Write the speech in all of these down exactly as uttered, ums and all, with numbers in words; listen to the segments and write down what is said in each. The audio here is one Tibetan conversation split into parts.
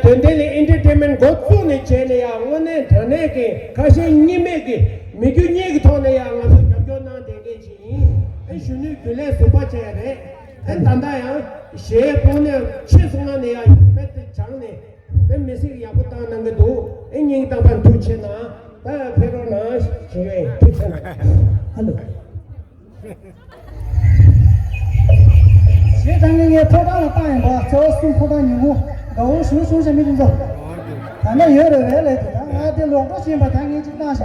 དོན་ལྡན་ལ་ཨེན་ཊར་ཊེན་མེན་ཊི་འགོ་བཙུགས་ནས་བྱས་ནས་ཡང་དངོས་གནས་དྲང་གནས་ཀྱི་ཁ་ཞེ་གཉིས་མེད་ཀྱི་མི་རྒྱུ་གཉིས་ཀྱི་ཐོག་ནས་ཡང་ང་ཚོ་རྒྱབ་སྐྱོར་གནང་བསྡད་མཁན་ཞིག་ཡིན། ཨེ་གཞོན་ནུའི་རྒྱུན་ལས་ཟུར་པ་བྱས་ཡ་རེད། ཨེ་ད་ལྟ་ཡང་གཞས་སྤོང་ནས་ཆེད་སོང་ན་ནས་ཡང་དཔེ་དེ་སྦྱངས་ནས་དཔེ་མི་སྲིད་ཡག་པོ་བཏང་གནང་གི་འདུག་ཨེ་སྙིང་གཏམ་པ་འདུག་ཆེ་ན་ད་ཕེབས་རོགས་གནང་ཞུ་ཡ་ཡིན། ཐུགས་རྗེ་ཆེ་གནང་། ཧ་ལོ། ཞེས་དྲང་ངེས་ངའི་ཕོ་བྲང་ལ་བཏང་ཡིན་པ། ཚེ་བ་གསུམ་ཕོ་བྲང་ཉིན་གུང་དགའ་བོ་ཞུ་གསུང་བྱ་མི་དེ་ཚོ། ད་ནས་ཡོད་རེད་བས་ལས་དེ་ད་ང་དེ་ལོག་འགྲོ་བཞིན་པ་ད་ངས་ཅིག་བཏང་ཤག་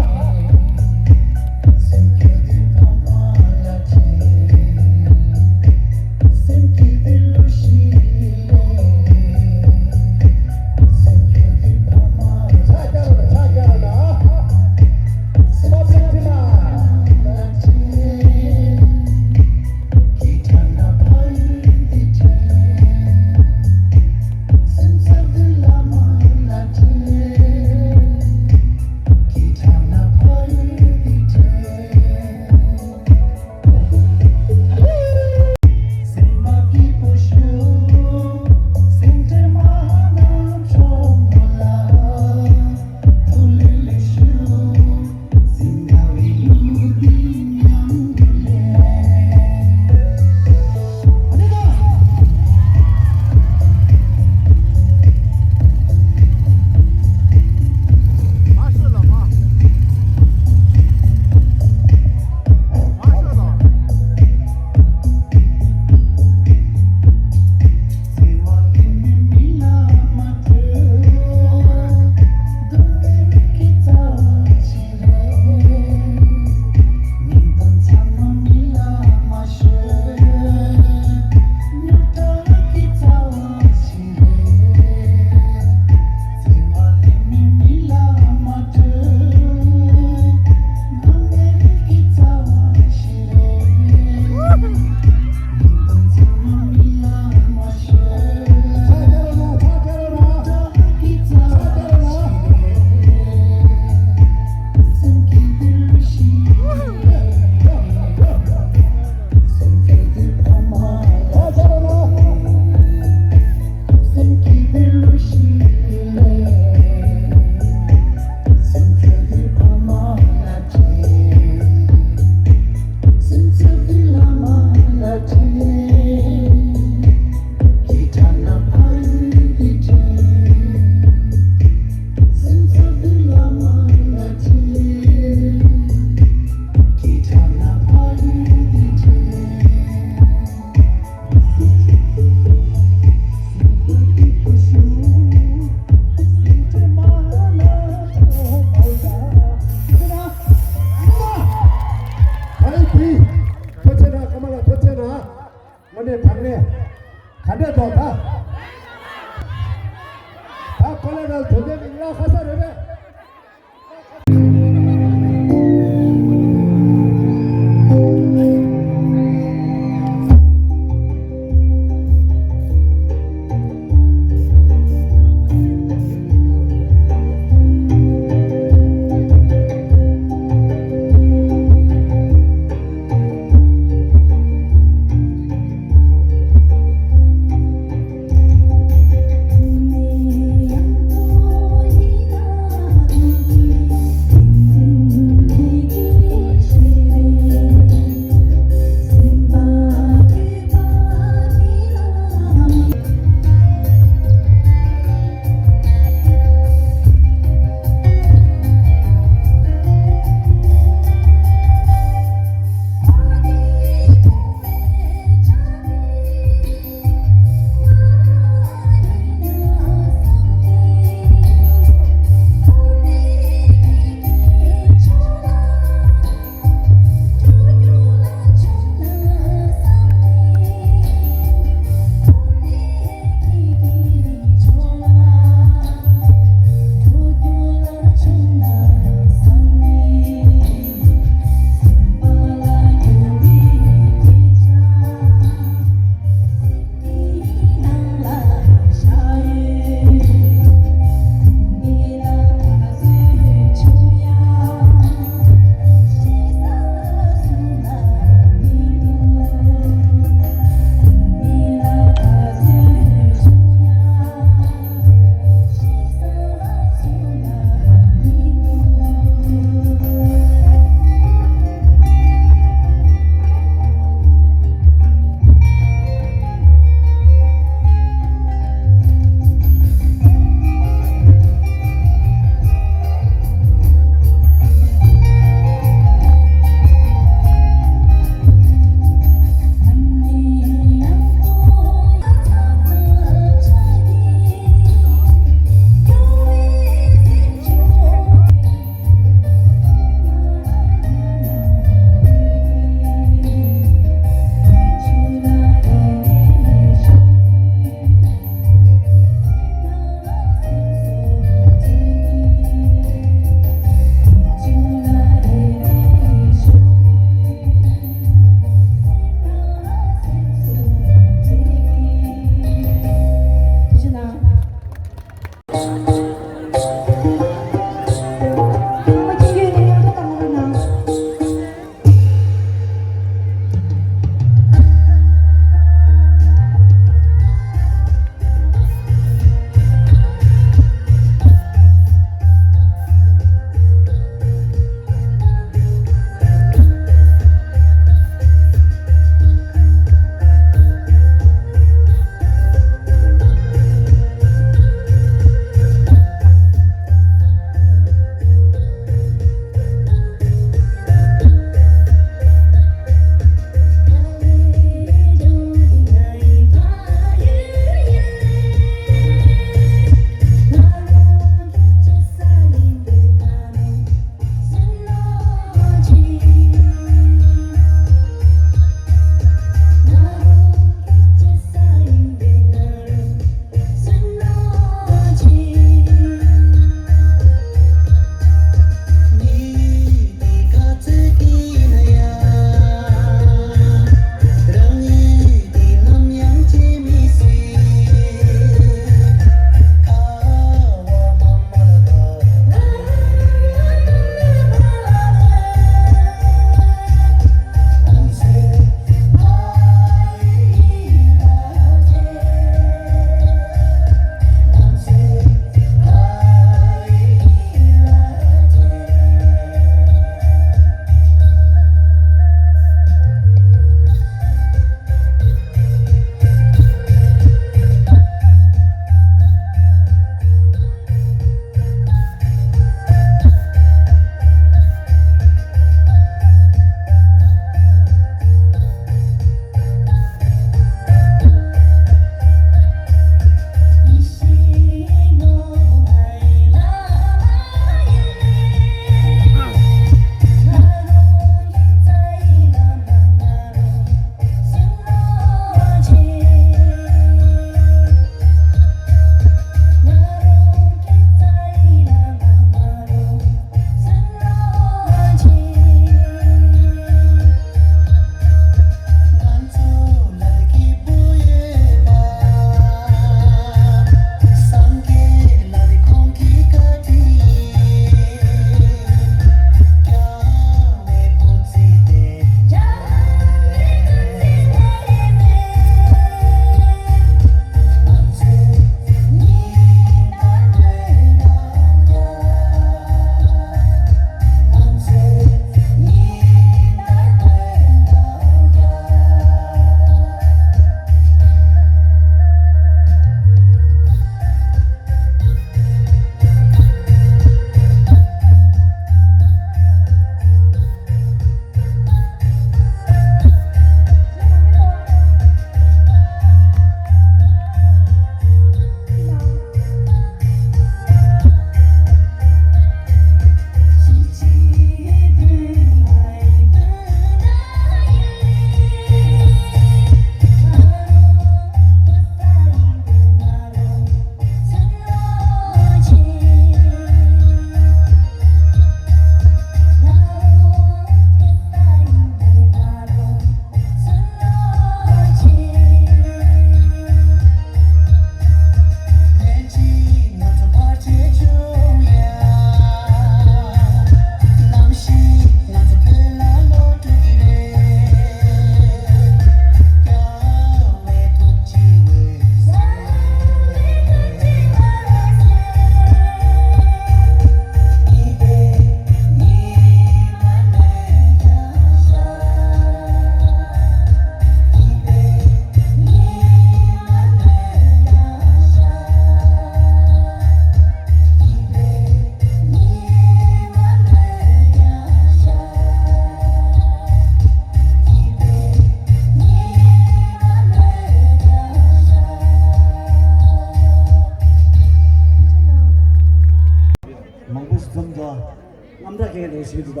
ཞིག་འདུག་ད།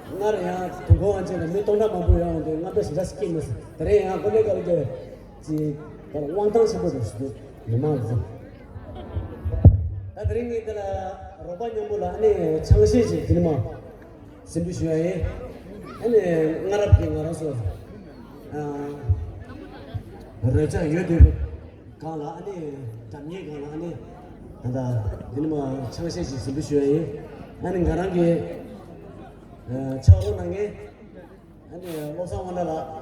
སྔར་ཡང་དུས་འཁོར་དབང་ཆེན་ལ་མི་སྟོང་ཕྲག་མང་པོ་ཡོང་དུས་རྔམ་པ་ཞེ་དྲག་སྐྱེས་མི་སྲིད། དེ་རིང་ཡང་ཀོ་ལེ་ག་ལ་རྒྱལ་བའི་ཅིག་དབང་ཐང་ཆེན་པོ་རེད་ཞུ་འདུག་མི་མང་ཚོ། ད་དེ་རིང་ངས་འདི་ལ་རོགས་པ་མཉམ་པོ་ལ་ཨ་ནི་ཆང་གཞས་ཅིག་འདི་ནས་མར་སེམས་འདུན་ཞུ་ཡ་ཡིན། ཨ་ནི་སྔ་རབས་ཀྱི་ང་རང་ཚོ་ཨ་རོལ་ཆ་ཡོད་དུས་སྒང་ལ་ཨ་ནི་སྒྲ་སྙན་སྒང་ལ་ཨ་ནི་ད་ལྟ་འདི་ནས་མར་ཆང་གཞས་ཅིག་སེམས་འདུན་ཞུ་ཡ་ཡིན། ཨ་ནི་ང་རང་གི་ཨ་ཕྱག་རོགས་གནང་མཁན། ཨ་ནི་བློ་བཟང་དབང་གྲགས་ལགས།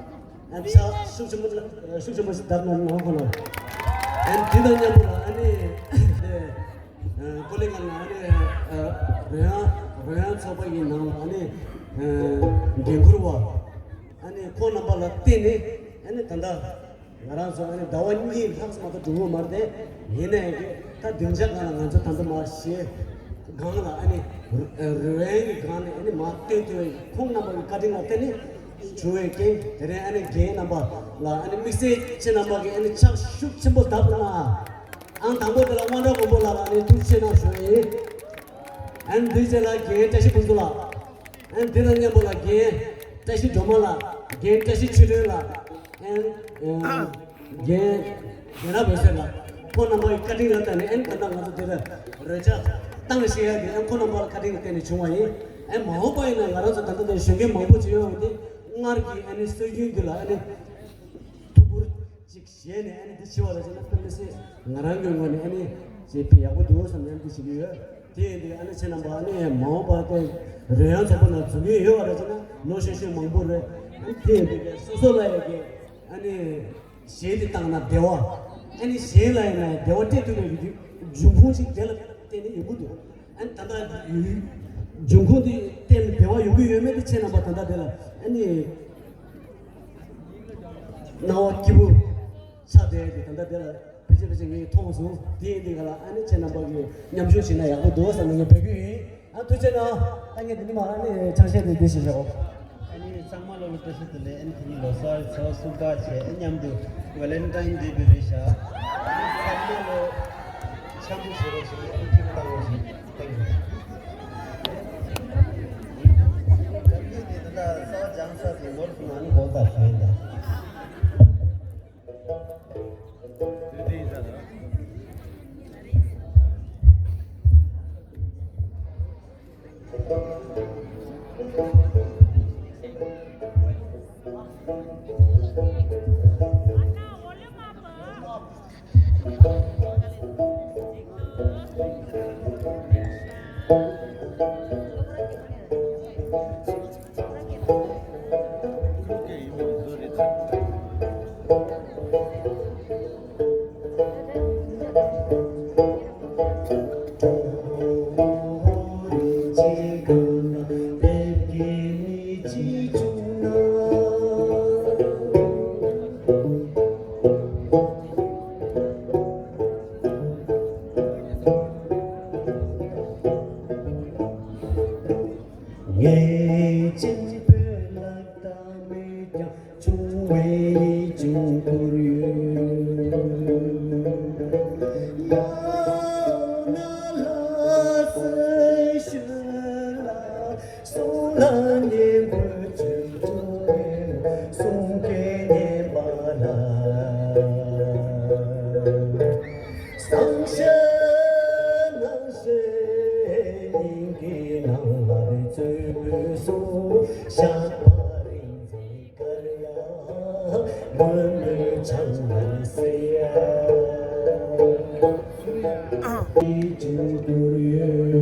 ཨ་ནི་ཕྱག་ཤུགས་ཆེན་པོ་ཤུགས་ཆེན་པོ་ཞིག་བརྡབ་གནང་རོགས་གནང་། ཨ་ནི་དེ་དང་མཉམ་པོ་ལ་ཨ་ནི་ཨ་ཀོ་ལེ་ག་ལ་ཨ་ནི་ཨ་རོལ་དབྱངས་རོལ་དབྱངས་ཚོགས་པ་ཡི་ནང་ལ་ཨ་ནི་ཨ་འགན་འཁུར་བ་ཨ་ནི་ཁོང་རྣམ་པ་ལ་བརྟེན་ནས་ཨ་ནི་ད་ལྟ་ང་རང་ཚོ་ཨ་ནི་ཟླ་བ་གཉིས་ལྷག་ཙམ་མ་གཏོགས་འགྲོ་གི་མ་རེད་དེ། ཡིན་ནའི་ད་བདུན་ཕྲག་སྒང་ལ་ང་ཚོ་ད་ལྟ་མར་གཞས་སྒང་ལ་ཨ་ནི་རོལ་དབྱངས་ཀྱི་སྒང་ནས་ཨ་ནི་མར་བཏོན་ཐུབ་པའི་ཁོང་རྣམ་པ་གི་བཀའ་དྲིན་ལ་བརྟེན་ནས་བྱུང་བའི་རྐྱེན། དེ་རིང་ཨ་ནི་རྒན་རྣམ་པ་ལ་ཨ་ནི་དམིགས་བསལ་ཁྱེད་རྣམ་པ་གིས་ཨ་ནི་ཕྱག་ཤུགས་ཆེན་པོ་བརྡབས་གནང་། ཨང་དང་པོ་དེ་ལ་དབང་གྲགས་མགོན་པོ་ལགས་ལ་ཨ་ནི་ཐུགས་རྗེ་ཆེ་གནང་ཞུ་ཡ་ཡིན། ཨ་ནི་འདིའི་རྗེས་ལ་རྒན་བཀྲ་ཤིས་ཕུན་ཚོགས་ལགས། ཨ་ནི་དེ་དང་མཉམ་པོ་ལ་རྒན་བཀྲ་ཤིས་སྒྲོལ་མ་ལགས། རྒན་བཀྲ་ཤིས་ཆོས་སྒྲོན་ལགས། ཨ་ནི་རྒན་རྒན་རབ་འོད་ཟེར་ལགས། ཁོང་རྣམ་པ་གི་བཀའ་དྲིན་ལ་བརྟེན་ནས་ཨ་ནི་ད་ལྟ་ང་ཚོ་འདི་ལ་རོལ་ཆ་བཏང་ཤེས་ཡ་དེ་ཨ་ནི་ཁོང་རྣམ་པ་ལ་བཀའ་དྲིན་ལ་བརྟེན་ནས་བྱུང་བ་ཡིན། ཨ་ནི་མ་འོངས་པ་ཡིན་ན་ང་རང་ཚོ་ད་ལྟ་དེ་གཞོན་སྐྱེས་མང་པོ་ཅིག་ཡོང་བ་དེ་སྔར་གྱི་ཨ་ནི་སྲོལ་རྒྱུན་འདི་ལ་ཨ་ནི་ཐུགས་ཁུར་ཅིག་བཞེས་ནས་ཨ་ནི་འདི་བྱེད་པ་ལ་བྱས་ན་དཔེ་མི་སྲིད་ང་རང་གི་ངོས་ནས་ཨ་ནི་ཅིག་དཔེ་ཡག་པོ་འདུག་བསམ་ནས་འདི་བྱེད་ཀྱི་ཡོད། དེ་ཡིན་དུས་ཨ་ནི་ཁྱེད་རྣམ་པ་ཨ་ནི་མ་འོངས་པ་དེ་རོལ་དབྱངས་ཚོགས་པ་ནང་འཛུལ་གྱི་ཡོད་པ་རེད་བྱས་ན་ལོ་ཤས་ཤས་མང་པོ་རེད། ཨ་ནི་དེ་ཡིན་དུས་སོ་སོ་ལ་ཡ་གི་ཨ་ནི་གཞས་འདི་བཏང་ན་བདེ་བ། ཨ་ནི་གཞན་ལ་ཡིན་ན་བདེ་བ་སྤྲད་ཐུབ་པའི་འབྱུང་ཁུངས་ཤིག་དེ་ལ་བརྟེན་ནས་ཡོང་གི་འདུག་ཨ་ནི་ད་ལྟ་འབྱུང་ཁུངས་དེ་བརྟེན་ནས་བདེ་བ་ཡོང་གི་ཡོད་མེད་དེ་ཁྱེད་རྣམ་པ་ད་ལྟ་དེ་ལ་ཨ་ནི་སྣང་བ་སྐྱིད་པོ་ཆགས་བསྡད་དེ་ད་ལྟ་དེ་ལ་ཕལ་ཆེར་ཕལ་ཆེར་ངས་མཐོང་སོང་། དེ་ཡིན་དུས་ག་ལ་ཨ་ནི་ཁྱེད་རྣམ་པ་གིས་མཉམ་ཞུགས་བྱས་ན་ཡག་པོ་འདུག་བསམ་ནས་ངས་འབོད་སྐུལ་ཡིན། ཨ་ཐུགས་རྗེ་གནང་། ད་ངས་འདི་ནས་མར་ཨ་ནི་ཆང་གཞས་དེ་འདི་ཞིག་ཞོག་ཨ་ནི་ཚང་མ་ལོ་ལ་བཀྲ་ཤིས་བདེ་ལེགས། ཨ་ནི་དེ་ནི་ལོ་གསར་ཚེས་པ་གསུམ་པ་བྱས། ཨ་མཉམ་དུ་ཝེ་ལེན་ཊའིན་ཌེ་བི་རེད་ཤག་ཨ་ནི་ཚང་མ་ལོ་འཆམ་པོ་བྱེད་རོགས་ཞེས་ཨ་ནི་ཁྱེད་བཏང་རོགས་ཞེས་བཏང་ཡོད། ད་ངས་དེ་ད་ལྟ་གསར་སྦྱངས་ས་དེ་ནོར་སོང་ན་ཨ་ནི་དགོངས་དག་ཞུ་ཡིན་ད། ངས་གཅེན་པོའི་ལག་རྟགས་མེད་ཀྱང་ཆུང་བའི་ཡིད་ཀྱང་འཁོར་ཡོད། ཡང་ན་ལྷ་སའི་ཤུལ་ལ་གསུང་ལ་སྙན་པོ་བྱོན་འགྲོ་བའི་གསུང་སྐད་སྙན་པ་ལ། བཟང་ཞེ་སྣང་ཞེ་སྙིང་གི་ནང་ལ་རྩོད་པའི་སོ་ཞགས་པ་རིང་འཛིན་དཀར་ཡང་མོན་མོན་ཆང་ལ་སེ་ཡ། ཨ། ཡིད་ཀྱི་འདོད་ཡོད།